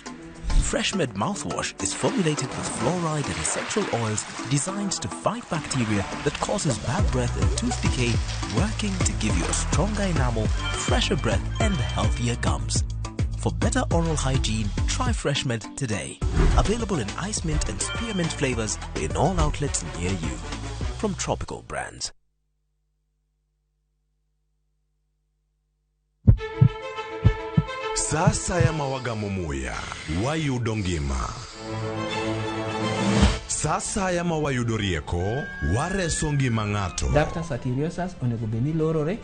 FreshMed mouthwash is formulated with fluoride and essential oils designed to fight bacteria that causes bad breath and tooth decay, working to give you a stronger enamel, fresher breath, and healthier gums. For better oral hygiene, try FreshMed today. Available in ice mint and spearmint flavors in all outlets near you. From Tropical Brands. Sa asaya ma wagamo muya, wayudo ngima. Sa asaya ma wayudo rieko, wareso ngima ng'ato. Ductus arteriosus onego bed ni lorore,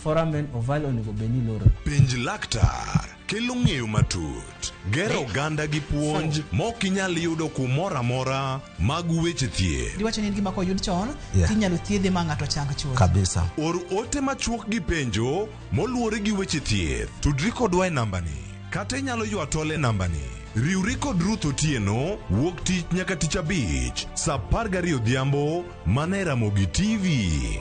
foramen ovale onego bed ni lorore. Penj laktar kelo ng'eyo matut. Gero oganda gi puonj mok inyal yudo kumoro amora mag weche thieth. Diwacho ni en gima koyud chon Yeah. tinyalo thiedhe ma ng'ato chang chuth. Kabisa. Or ote machuok gi penjo moluwore gi weche thieth. Tudri kodwa e nambani kata inyalo ywa tol e nambani. Riwri kod Ruth Otieno wuok tich nyaka tich abich saa 12 odhiambo mana e Ramogi TV.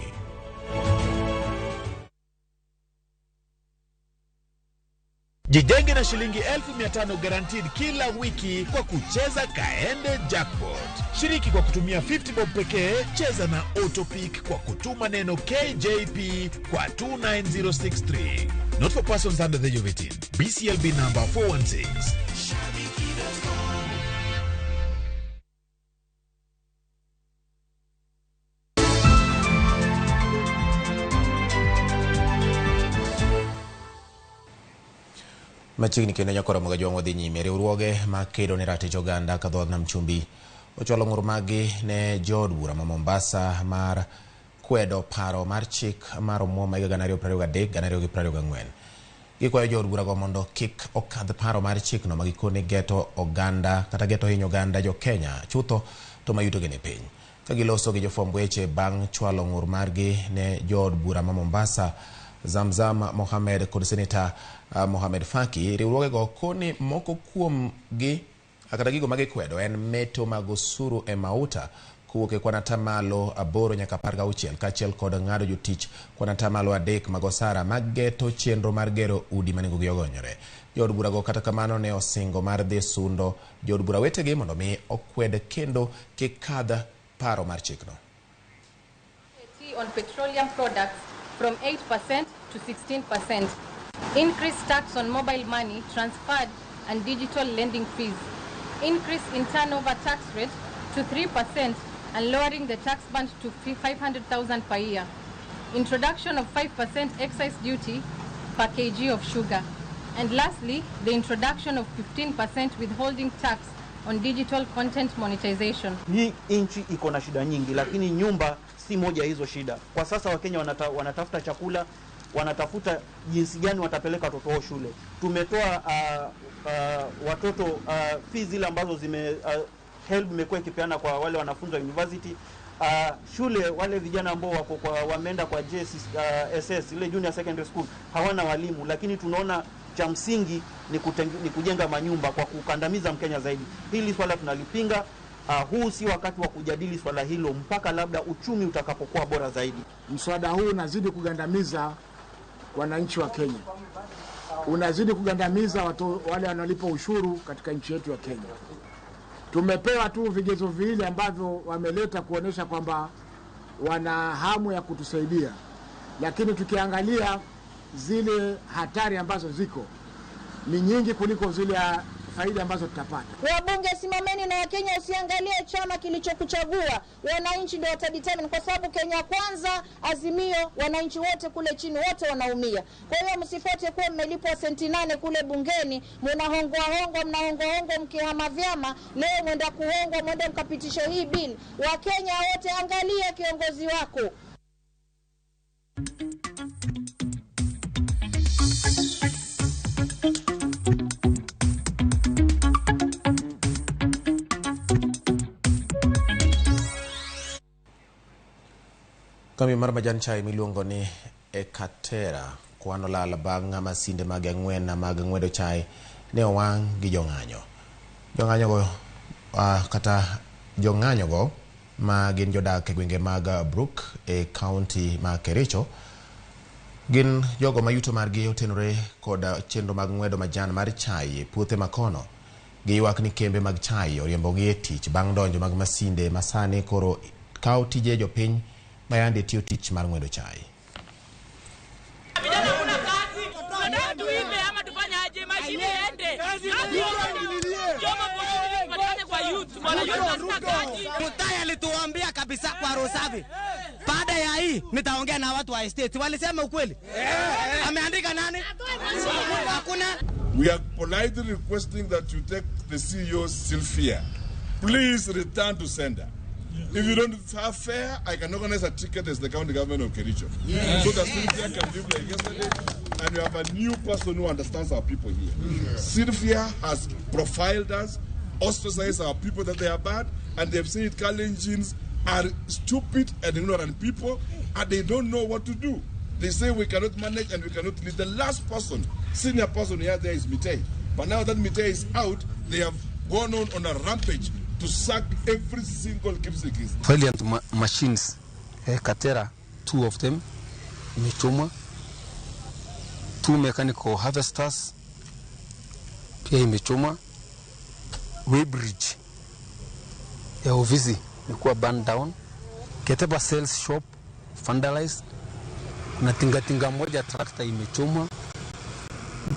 Jijenge na shilingi 500,000 guaranteed kila wiki kwa kucheza Kaende Jackpot. Shiriki kwa kutumia 50 bob pekee, cheza na Autopick kwa kutuma neno KJP kwa 29063. Not for persons under the age of 18. BCLB number 416. Machiegni kendo nyakoro mag jwang' wadhi nyime riwruoge ma kedo ne ratich oganda ka dhood nam chumbi ochwalo ng'ur maggi ne jood bura ma Mombasa mar kwedo paro mar chik mar omwom ma higa 2023 2024. Gikwayo jood burago mondo kik okadh paro mar chikno ma gikone geto oganda kata geto hinyo oganda jo Kenya chutho to ma yutogi ni piny. Ka giloso gi jofwamb weche bang' chwalo ng'ur margi ne jood bura ma Mombasa Zamzam Mohamed kod Seneta Mohamed Faki, riwruogego koni moko kuom gi kata gigo ma gikwedo en meto mag osuru e mauta kowuok e kwan atamalo 8 nyaka 16 kaachiel kod ng'ado jotich kwan atamalo 3 mag osara mageto chenro mar gero udi ma nengogi ogonyore. Jood burago kata kamano ne osingo mar dhi sundo jood bura wetegi mondo mi okwed kendo kik kadh paro mar chikno. VAT on petroleum products from 8% to 16%, increased tax on mobile money transferred and digital lending fees, increase in turnover tax rate to 3% and lowering the tax band to 500,000 per year, introduction of 5% excise duty per kg of sugar, and lastly, the introduction of 15% withholding tax on digital content monetization. Hii nchi iko na shida nyingi, lakini nyumba si moja ya hizo shida. Kwa sasa Wakenya wanatafuta chakula, wanatafuta jinsi gani watapeleka watoto wao shule. Tumetoa watoto fees zile ambazo zime HELB imekuwa ikipeana kwa wale wanafunzi wa university. Shule wale vijana ambao wako kwa wameenda kwa JSS ile junior secondary school hawana walimu, lakini tunaona cha msingi ni kujenga manyumba kwa kukandamiza Mkenya zaidi. Hili swala tunalipinga. Huu si wakati wa kujadili swala hilo mpaka labda uchumi utakapokuwa bora zaidi. Mswada huu unazidi kugandamiza wananchi wa Kenya, unazidi kugandamiza watu wale wanalipa ushuru katika nchi yetu ya Kenya. Tumepewa tu vigezo viwili ambavyo wameleta kuonesha kwamba wana hamu ya kutusaidia, lakini tukiangalia zile hatari ambazo ziko ni nyingi kuliko zile faida ambazo tutapata. Wabunge simameni na Wakenya, usiangalie chama kilichokuchagua. Wananchi ndio watadetermine, kwa sababu Kenya Kwanza, Azimio, wananchi wote kule chini wote wanaumia. Kwa hiyo msifuate kuwa mmelipwa senti 8 kule bungeni, mnahongwa hongwa, mnahongwa hongwa mkihama vyama, leo mwenda kuhongwa, mwenda mkapitisha hii bill. Wakenya wote, angalia kiongozi wako. Kambi mar majan chai miluongo ni Ekatera kwano lal bang' masinde mag ang'wen mag ng'wedo chai ne owang' gi jong'anyo. Jong'anyogo kata jong'anyogo ma gin jodak e gwenge mag Brook e kaunti ma Kericho gin jogo ma yuto margi otenore kod chenro mag ng'wedo majan mar chai e puothe makono. Giywak ni kembe mag chai oriembogi e tich bang' donjo mag masinde masani koro kawo tije jopiny ma yande tiyo tich mar ng'wedo chai. Mutai alituambia kabisa kwa Rosavi. Baada ya hii nitaongea na watu wa estate. Walisema ukweli. Ameandika nani? Hakuna. We are politely requesting that you take the CEO Sylvia. Please return to sender. If you don't have fare, I can organize a ticket as the county government of Kericho. Yes. So that Sylvia can live like yesterday, and we have a new person who understands our people here. Yes. Sylvia has profiled us, ostracized our people that they are bad, and they've said Kalenjins are stupid and ignorant people, and they don't know what to do. They say we cannot manage and we cannot lead. The last person, senior person here there is Mitei. But now that Mitei is out, they have gone on a rampage to sack every single Kipsigis. Valiant machines, Katera, 2 of them, imechomwa, 2 mechanical harvesters, pia imechomwa, weighbridge ya ofisi imekuwa burned down, Ketepa sales shop vandalized, na tingatinga moja tractor imechomwa.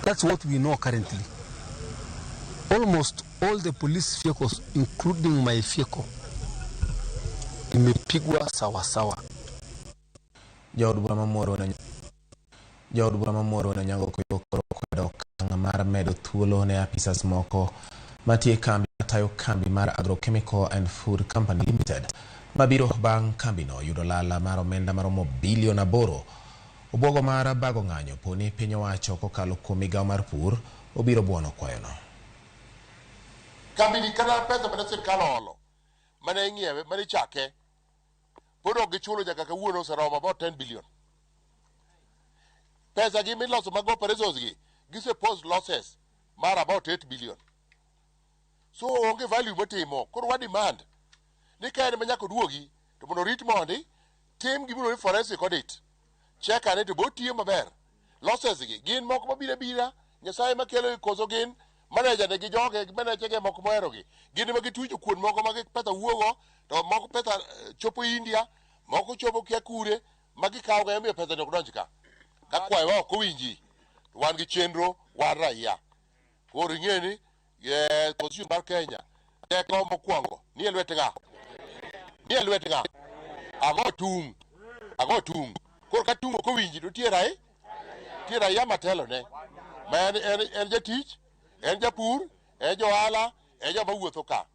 That's what we know currently. Almost all the police vehicles, including my vehicle, imepigwa sawa sawa. Jaod bura mamoro na Nyango koro kwedo okang' mar medo thuolo ne apisas moko mantie kambi matayo kambi mar Agrochemical and Food Company Limited mabiro bang' kambino yudo lala mar omenda maromo bilion 8. Obwogo mar bago ng'anyo poni piny owacho kokalo kuom migawo mar pur obiro buono kwayono. Kambi ni kata pesa mane sirkal oolo mane ing'iewe mane ichake pod ok gichulo nyaka kawuono oseromo about 10 billion. Pesa gi miloso mag operations gi gise post losses mar about 8 billion. So onge value motimo. Koro wa demand ni ka en ma nyaka oduogi to mondo orit mondi tim gimiluongo ni forensic audit. Check ane to bo tiyo maber. Losses gi gin moko mabiro abira Nyasaye makelo koso gin manager ne gi joge manager ge moko mohero gi gin ema gitucho kuond moko ma pesa wuogo to moko pesa chopo India moko chopo kia kure ma gikawo ga emomiyo pesa ni ok donj ka. Ka kwayowa ok owinji to wan gi chenro wan raia. Koro ing'e ni constitution mar Kenya teko mokwongo ni e lwet ng'a? Ni e lwet ng'a? Ago tung'. Ago tung'. Koro ka tung' ok owinji to nitie raia matelo ne. Ma en jatich, en japur, en johala, en joma wuotho ka.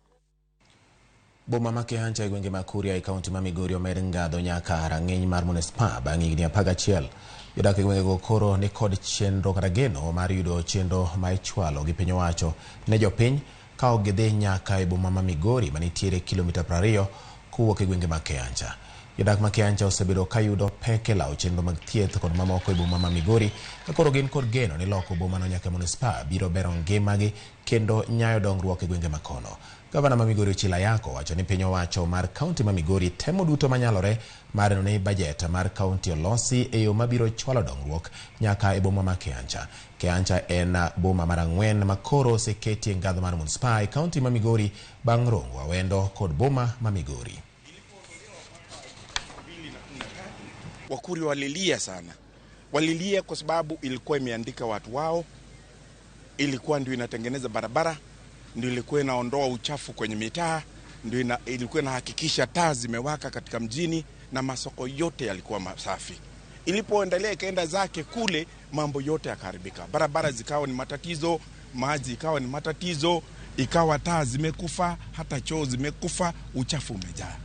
Boma ma Kehancha e gwenge mag Kuria e kaunti ma Migori omed ngadho nyaka rang'iny mar manispaa bang' higni 11. Jodak e gwengego koro ni kod chenro kata geno mar yudo chenro ma ichwalo gi piny owacho ne jopiny ka ok gidhi nyaka e boma ma Migori manitiere kilomita 20 kowuok e gwenge mag Kehancha. Jodak ma Kehancha osebedo ka yudo pek e lawo chenro mag thieth kod mamoko e boma ma Migori ka koro gin kod geno ni loko bomano nyaka manispaa biro bero ngimagi kendo nyayo dongruok e gwenge makono. Gavana ma Migori Ochilo Ayako wacho ni piny owacho mar kaunti ma Migori temo duto manyalore mar neno ni bajet mar kaunti olosi e yo mabiro chwalo dongruok nyaka e boma ma Kehancha. Kehancha en boma mar 4 ma koro oseketie ngadho mar manispaa e kaunti ma Migori bang' Rongo, Awendo kod boma ma Migori. Wakuri walilia sana. Walilia kwa sababu ilikuwa imeandika watu wao, ilikuwa ndio inatengeneza barabara, ndio ilikuwa inaondoa uchafu kwenye mitaa, ndio ilikuwa inahakikisha taa zimewaka katika mjini na masoko yote yalikuwa masafi. Ilipoendelea ikaenda zake kule, mambo yote yakaharibika. Barabara zikawa ni matatizo, maji ikawa ni matatizo, ikawa taa zimekufa, hata choo zimekufa, uchafu umejaa.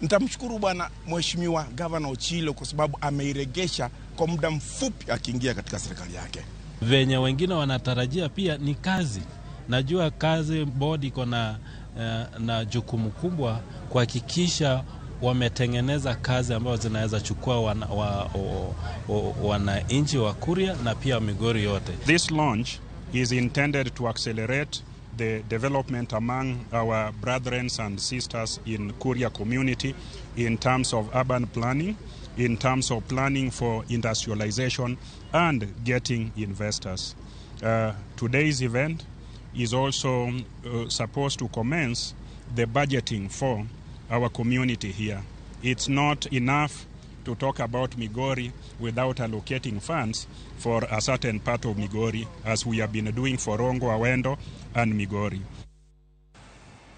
Nitamshukuru bwana Mheshimiwa Gavana Ochilo kwa sababu ameiregesha kwa muda mfupi akiingia katika serikali yake. Venye wengine wanatarajia pia ni kazi. Najua kazi board iko na jukumu kubwa kuhakikisha Wametengeneza kazi ambazo zinaweza chukua wananchi wa Kuria na pia Migori yote. This launch is intended to accelerate the development among our brethren and sisters in Kuria community in terms of urban planning, in terms of planning for industrialization and getting investors. Today's event is also supposed to commence the budgeting for our community here. It's not enough to talk about Migori without allocating funds for a certain part of Migori, as we have been doing for Rongo, Awendo and Migori.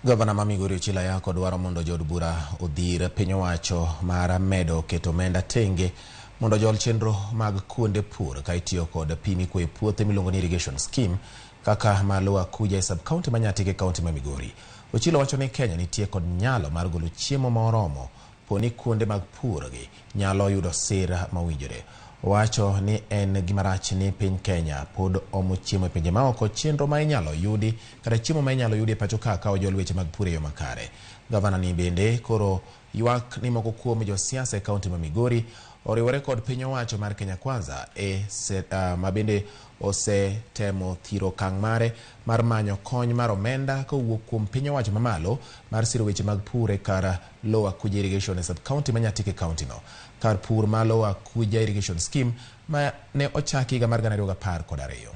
Gavana ma Migori Ochilo Ayako dwaro mondo jood bura odhir piny owacho mar medo keto omenda tenge mondo jol chenro mag kuonde pur ka itiyo kod pi mikwoyo e puothe miluongo ni irrigation scheme kaka ma Lower Kuja e sub-county ma Nyatike e kaunti ma Migori. Ochilo wacho ni Kenya nitie kod nyalo mar golo chiemo moromo poni kuonde mag pur gi nyalo yudo sir mowinjore. Owacho ni en gima rach ni piny Kenya pod omo chiemo e pinje maoko, chenro ma inyalo yudi kata chiemo ma inyalo yudi e pacho ka ka ojol weche mag pur e yo makare. Gavana ni bende koro ywak ni moko kuom josiasa e kaunti ma Migori oriwore kod piny owacho mar Kenya Kwanza e ma bende osetemo thiro okang' mare mar manyo kony mar omenda kowuok kuom piny owacho mamalo mar siro weche mag pur e kar Lower Kuja Irrigation e sub-county ma Nyatike e kaunti no. Kar pur ma Lower Kuja Irrigation Scheme ma ne ochaki higa mar 2012.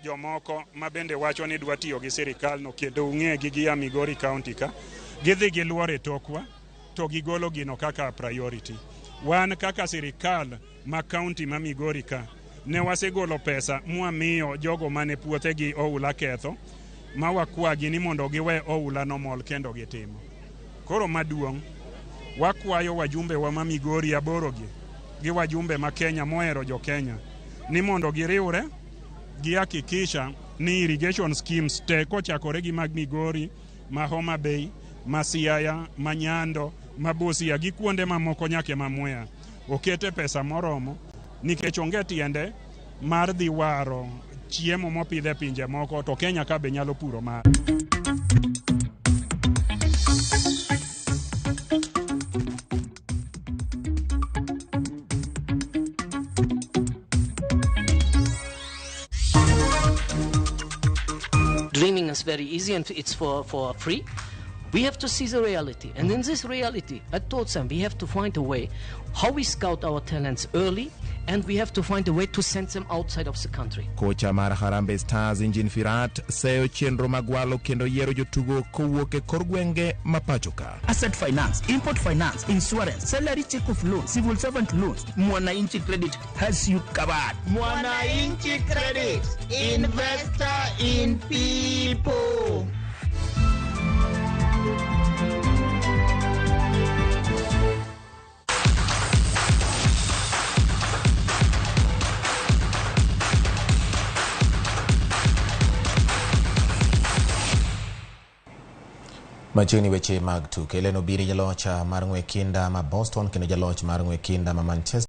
Jomoko ma bende wacho ni dwa tiyo gi sirikal no kendo ung'e gi gia Migori County ka gidhi giluor e tokwa to gigolo gino kaka priority. Wan kaka sirikal ma county ma Migori ka ne wasegolo pesa mwamiyo jogo mane puothegi oula ketho ma wakwagi ni mondo giwe oula no mol kendo gitimo. Koro maduong' wakwayo wajumbe wa ma Migori aboro gi wajumbe ma Kenya mohero jo Kenya ni mondo giriwre gihakikisha ni irrigation schemes te kochakore gi mag Migori, ma Homa Bay, ma Siaya, ma Nyando, ma Busia gi kuonde mamoko nyaka ma Mwea okete pesa moromo nikech onge tiende mar dhi waro chiemo mopidh e pinje moko to Kenya ka be nyalo puro mare. Dreaming is very easy and it's for free. We have to see the reality. And in this reality, I told them we have to find a way how we scout our talents early, and we have to find a way to send them outside of the country. Kocha mar Harambee Stars Engin Firat seyo chenro mag walo kendo yiero jotugo kowuok e kor gwenge ma pacho ka. Asset finance, import finance, insurance, salary check of loan, civil servant loans. Mwananchi Credit has you covered. Mwananchi Credit, investor in people. Machiegni weche mag tuke. Ellen Obiri jaloch mar ng'we kinda ma Boston kendo jaloch mar ng'we kinda ma Manchester